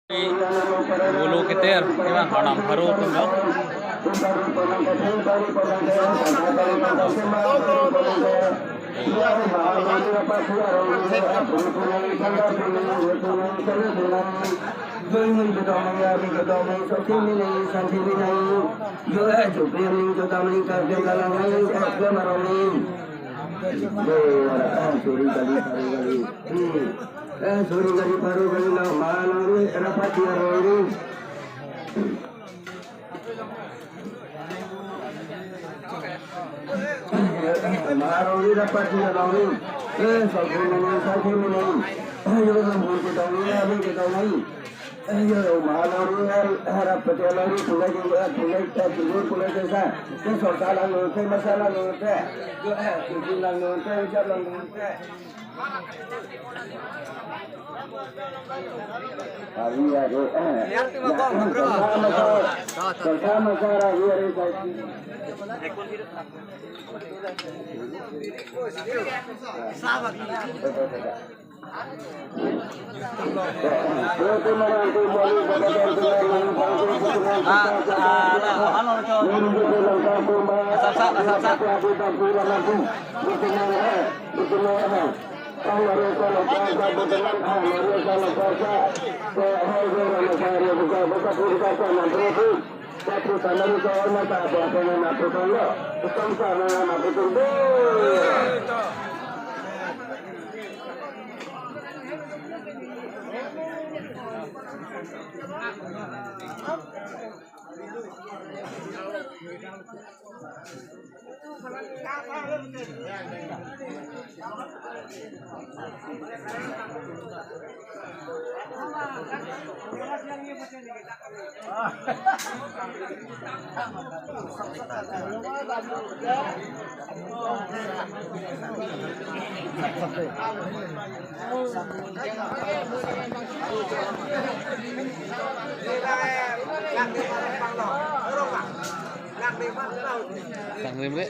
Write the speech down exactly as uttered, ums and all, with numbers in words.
Bulu keter, ya, hanam haru tum lo. Eh, suri kali, paru kali, nang ma nang rapati arong. Ma arong rapati arong. Eh, sakhi mene, sakhi mene. Yo, nang bul kita ni, abang kita ni. Eh, yo, ma arong rapati arong, pulai kita, pulai kita, pulai kita. Ke sosa lang nonte, masa lang nonte. Yo, eh, susu lang nonte, ujab lang nonte. Hari hari, eh. Bersama, bersama, hari hari. Ah, ah, nah, halo, Cok. Sap, sap, sap, sap. Sang rim ke?